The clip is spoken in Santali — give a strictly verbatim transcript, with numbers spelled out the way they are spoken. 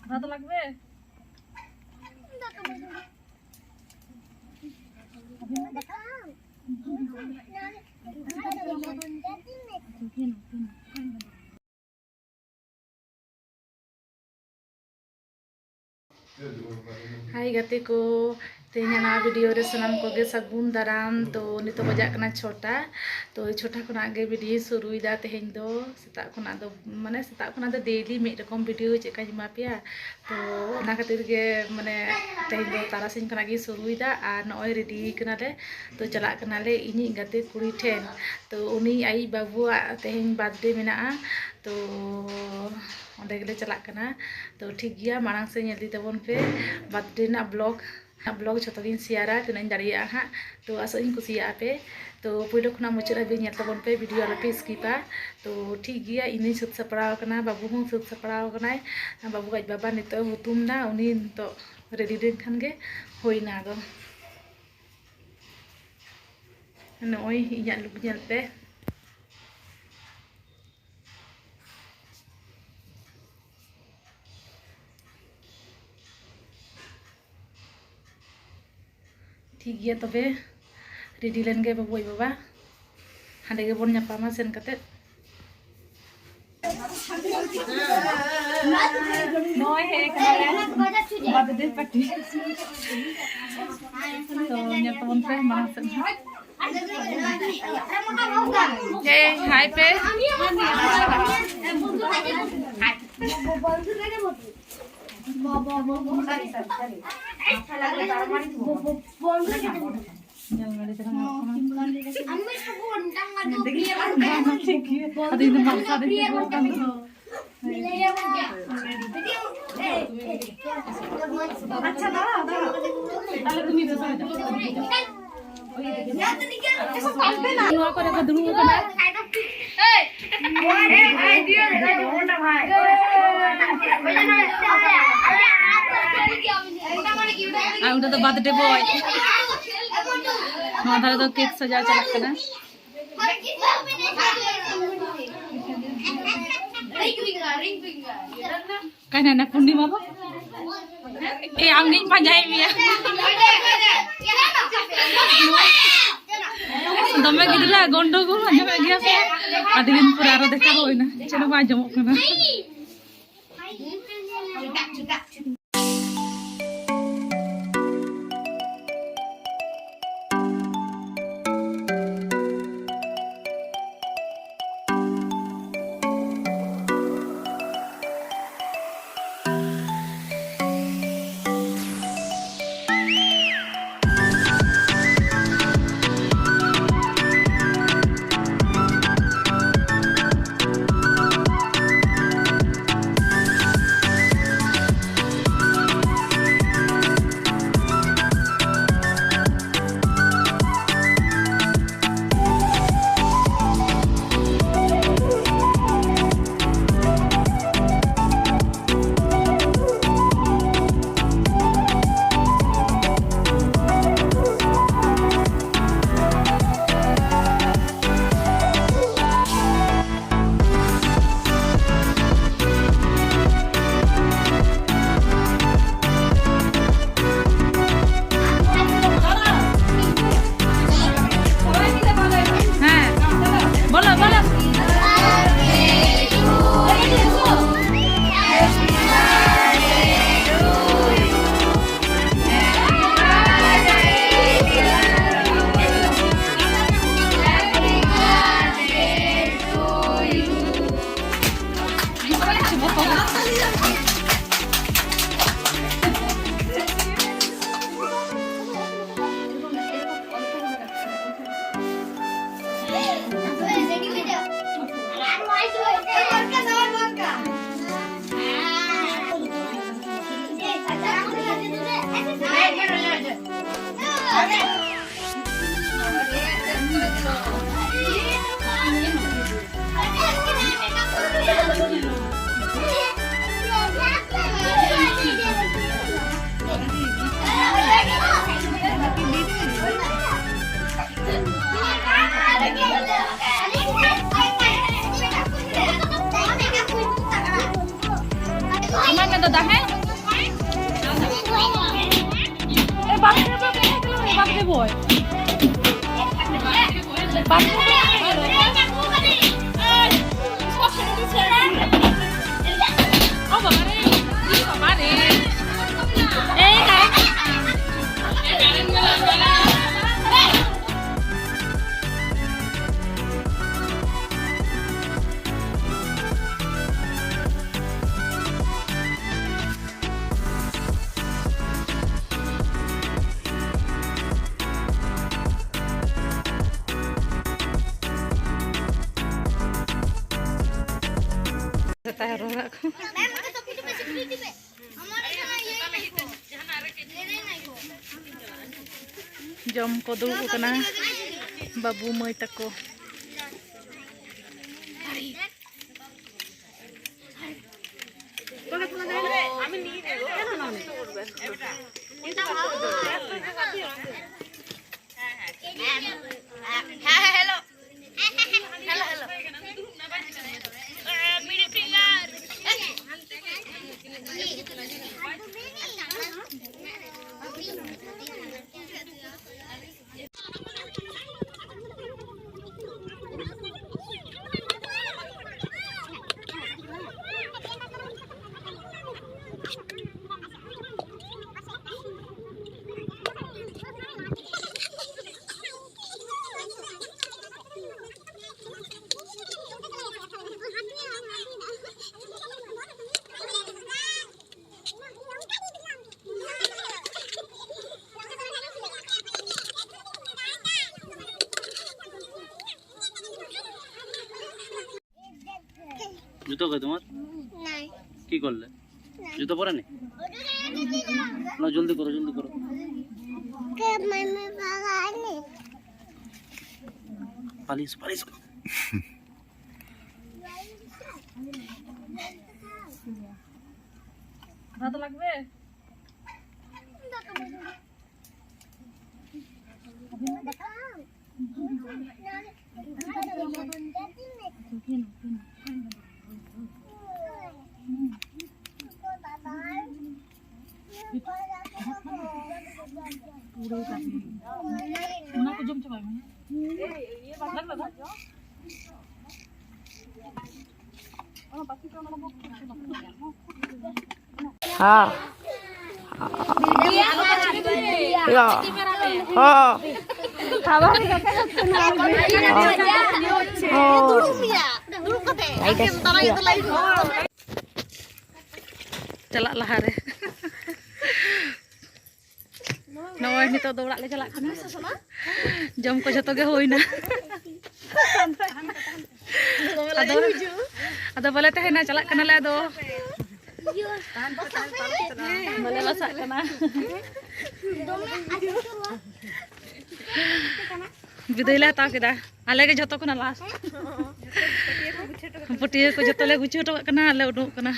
ভাত লাগবে? ᱦᱟᱭ ᱜᱟᱛᱮ ᱠᱚ, ᱛᱮᱦᱮᱧᱟᱜ ᱱᱟᱣᱟ ᱵᱷᱤᱰᱤᱭᱳ ᱨᱮ ᱥᱟᱱᱟᱢ ᱠᱚᱜᱮ ᱥᱟᱹᱜᱩᱱ ᱫᱟᱨᱟᱢ᱾ ᱛᱚ ᱱᱤᱛᱚᱜ ᱵᱟᱡᱟᱜ ᱠᱟᱱᱟ ᱪᱷᱚᱴᱟ᱾ ᱛᱚ ᱪᱷᱚᱴᱟ ᱠᱷᱚᱱᱟᱜ ᱜᱮ ᱵᱷᱤᱰᱤᱭᱳᱧ ᱥᱩᱨᱩᱭᱮᱫᱟ ᱛᱮᱦᱮᱧ ᱫᱚ᱾ ᱥᱮᱛᱟᱜ ᱠᱷᱚᱱᱟᱜ ᱫᱚ ᱢᱟᱱᱮ ᱥᱮᱛᱟᱜ ᱠᱷᱚᱱᱟᱜ ᱫᱚ ᱰᱮᱞᱤ ᱢᱤᱫ ᱨᱚᱠᱚᱢ ᱵᱷᱤᱰᱤᱭᱳ ᱪᱮᱫ ᱞᱮᱠᱟᱧ ᱮᱢᱟ ᱯᱮᱭᱟ᱾ ᱛᱚ ᱚᱱᱟ ᱠᱷᱟᱹᱛᱤᱨ ᱜᱮ ᱢᱟᱱᱮ ᱛᱮᱦᱮᱧ ᱫᱚ ᱛᱟᱨᱟᱥᱤᱧ ᱠᱷᱚᱱᱟᱜ ᱜᱤᱧ ᱥᱩᱨᱩᱭᱮᱫᱟ᱾ ᱟᱨ ᱱᱚᱜᱼᱚᱭ ᱨᱮᱰᱤ ᱠᱟᱱᱟᱞᱮ᱾ ᱛᱚ ᱪᱟᱞᱟᱜ ᱠᱟᱱᱟᱞᱮ ᱤᱧᱤᱡ ᱜᱟᱛᱮ ᱠᱩᱲᱤ ᱴᱷᱮᱱ᱾ ᱛᱚ ᱩᱱᱤ ᱟᱭᱤᱡ ᱵᱟᱹᱵᱩᱣᱟᱜ ᱛᱮᱦᱮᱧ ᱵᱟᱨᱛᱷᱰᱮ ᱢᱮᱱᱟᱜᱼᱟ᱾ ᱛᱚ ᱚᱸᱰᱮ ᱜᱮᱞᱮ ᱪᱟᱞᱟᱜ ᱠᱟᱱᱟ᱾ ᱛᱚ ᱴᱷᱤᱠ ᱜᱮᱭᱟ, ᱢᱟᱲᱟᱝ ᱥᱮᱫ ᱧᱮᱞ ᱤᱫᱤ ᱛᱟᱵᱚᱱ ᱯᱮ ᱵᱟᱨᱛᱷᱰᱮ ᱨᱮᱱᱟᱜ ᱵᱞᱚᱜ᱾ ᱵᱞᱚᱜ ᱡᱷᱚᱛᱚ ᱜᱤᱧ ᱥᱮᱭᱟᱨᱟ ᱛᱤᱱᱟᱹᱜ ᱤᱧ ᱫᱟᱲᱮᱭᱟᱜᱼᱟ ᱦᱟᱸᱜ᱾ ᱛᱚ ᱟᱥᱚᱜ ᱤᱧ ᱠᱩᱥᱤᱭᱟᱜᱼᱟ ᱯᱮ᱾ ᱛᱚ ᱯᱳᱭᱞᱳ ᱠᱷᱚᱱᱟᱜ ᱢᱩᱪᱟᱹᱫ ᱦᱟᱹᱵᱤᱡ ᱧᱮᱞ ᱛᱟᱵᱚᱱ ᱯᱮ, ᱵᱷᱤᱰᱤᱭᱳ ᱟᱞᱚ ᱯᱮ ᱥᱠᱤᱯᱟ᱾ ᱛᱚ ᱴᱷᱤᱠ ᱜᱮᱭᱟ, ᱤᱧ ᱫᱚᱧ ᱥᱟᱹᱛ ᱥᱟᱯᱲᱟᱣ ᱟᱠᱟᱱᱟ, ᱵᱟᱹᱵᱩ ᱦᱚᱸ ᱥᱟᱹᱛ ᱥᱟᱯᱲᱟᱣ ᱟᱠᱟᱱᱟᱭ᱾ ᱵᱟᱹᱵᱩ ᱟᱡ ᱵᱟᱵᱟ ᱱᱤᱛᱚᱜ ᱮ ᱦᱩᱛᱩᱢ ᱮᱫᱟ, ᱩᱱᱤ ᱱᱤᱛᱚᱜ ᱨᱮᱰᱤ ᱞᱮᱱᱠᱷᱟᱱ ᱜᱮ ᱦᱩᱭᱱᱟ ᱟᱫᱚ᱾ ᱱᱚᱜᱼᱚᱭ ᱤᱧᱟᱹᱜ ᱞᱩᱠ ᱧᱮᱞ ᱯᱮ᱾ ᱴᱷᱤᱠ ᱜᱮᱭᱟ ᱛᱚᱵᱮ, ᱨᱮᱰᱤ ᱞᱮᱱ ᱜᱮ ᱵᱟᱹᱵᱩ ᱟᱡ ᱵᱟᱵᱟ, ᱦᱟᱸᱰᱮ ᱜᱮᱵᱚᱱ ᱧᱟᱯᱟᱢᱟ ᱥᱮᱱ ᱠᱟᱛᱮᱫ᱾ ᱱᱚᱜᱼᱚᱭ ᱦᱮᱡ ᱠᱟᱱᱟᱞᱮ ᱵᱟᱨᱛᱷᱰᱮ ᱯᱟᱨᱴᱤ᱾ ᱛᱚ ᱧᱮᱞ ᱛᱟᱵᱚᱱ ᱯᱮ ᱢᱟᱲᱟᱝ ᱥᱮᱫ ᱦᱟᱸᱜ᱾ ᱮᱭ, ᱦᱟᱭ ᱯᱮ᱾ ᱟᱫᱚ ᱤᱧ ᱫᱚ ᱢᱟᱨᱥᱟᱞ ᱨᱤᱧ ᱛᱤᱸᱜᱩ ᱟᱠᱟᱱ ᱫᱚ᱾ ᱟᱪᱪᱷᱟ, ᱫᱟᱸᱲᱟᱣ, ᱫᱟᱸᱲᱟᱣ᱾ ᱛᱟᱦᱞᱮ ᱛᱩᱢᱤ ᱫᱚ ᱥᱟᱭ ᱫᱚ᱾ ᱱᱚᱣᱟ ᱠᱚᱨᱮ ᱠᱚ ᱫᱩᱲᱩᱵ ᱟᱠᱟᱱᱟ᱾ ᱟᱨ ᱚᱸᱰᱮ ᱫᱚ ᱵᱟᱨᱛᱷᱰᱮ ᱵᱚᱭ᱾ ᱱᱚᱣᱟ ᱫᱷᱟᱨᱮ ᱫᱚ ᱠᱮᱠ ᱥᱟᱡᱟᱣ ᱪᱟᱞᱟᱜ ᱠᱟᱱᱟ᱾ ᱚᱠᱟᱭ ᱱᱟ ᱯᱩᱨᱱᱤᱢᱟ ᱵᱟ? ᱮ, ᱟᱢ ᱜᱤᱧ ᱯᱟᱸᱡᱟᱭᱮᱫ ᱢᱮᱭᱟ᱾ ᱫᱚᱢᱮ ᱜᱤᱫᱽᱨᱟᱹ ᱜᱚᱱᱰᱳᱜᱳᱞ ᱟᱸᱡᱚᱢᱮᱫ ᱜᱮᱭᱟ ᱯᱮ? ᱟᱹᱰᱤ ᱫᱤᱱ ᱯᱚᱨᱮ ᱟᱨᱚ ᱫᱮᱠᱷᱟ ᱦᱩᱭᱱᱟ, ᱪᱮᱫ ᱦᱚᱸ ᱵᱟᱝ ᱟᱸᱡᱚᱢᱚᱜ ᱠᱟᱱᱟ᱾ ᱦᱮᱸ, ᱵᱚᱞᱚ, ᱵᱚᱞᱚ᱾ ᱫᱟᱫᱟ, ᱦᱮᱸ? ᱮ, ᱵᱟᱯᱨᱮ ᱵᱟᱯ, ᱮ, ᱵᱟᱯᱨᱮ ᱵᱚᱭ᱾ ᱵᱟᱯᱨᱮ ᱵᱟᱯ᱾ ᱚ ᱵᱟᱵᱟ ᱨᱮ, ᱤ ᱵᱟᱵᱟ ᱨᱮ᱾ ᱮ, ᱠᱟᱨᱮᱱ᱾ ᱥᱮᱛᱟ ᱨᱚᱨᱟᱜ ᱠᱚ᱾ ᱡᱚᱢ ᱠᱚ ᱫᱩᱲᱩᱵ ᱟᱠᱟᱱᱟ ᱵᱟᱹᱵᱩ ᱢᱟᱹᱭ ᱛᱟᱠᱚ᱾ জুতো কই তোমার? নাই। কি করলে? নাই। জুতো পরে নি? না, জলদি করো, জলদি করো। কে মামা বাবা আনে? পালিয়ে এসো, পালিয়ে এসো। ভাত লাগবে? हाँ। हाँ। हाँ। ᱪᱟᱞᱟᱜ ᱞᱟᱦᱟᱨᱮ ᱱᱚᱜᱼᱚᱭ ᱱᱤᱛᱚᱜ ᱫᱚ ᱚᱲᱟᱜ ᱞᱮ ᱪᱟᱞᱟᱜ ᱠᱟᱱᱟ᱾ ᱡᱚᱢ ᱠᱚ ᱡᱷᱚᱛᱚ ᱜᱮ ᱦᱩᱭᱱᱟ᱾ ᱟᱫᱚ, ᱟᱫᱚ ᱵᱟᱞᱮ ᱛᱟᱦᱮᱱᱟ, ᱪᱟᱞᱟᱜ ᱠᱟᱱᱟᱞᱮ ᱟᱫᱚ᱾ ᱵᱟᱞᱮ ᱵᱟᱥᱟᱜ ᱠᱟᱱᱟ᱾ ᱵᱤᱫᱟᱹᱭ ᱞᱮ ᱦᱟᱛᱟᱣ ᱠᱮᱫᱟ᱾ ᱟᱞᱮ ᱜᱮ ᱡᱷᱚᱛᱚ ᱠᱷᱚᱱᱟᱜ ᱞᱟᱥᱴ᱾ ᱯᱟᱹᱴᱭᱟᱹ ᱠᱚ ᱡᱷᱚᱛᱚ ᱞᱮ ᱜᱩᱪᱷᱟᱹᱣ ᱦᱚᱴᱚ ᱠᱟᱜ ᱠᱟᱱᱟ, ᱟᱨ ᱞᱮ ᱩᱰᱩᱠᱚᱜ ᱠᱟᱱᱟ᱾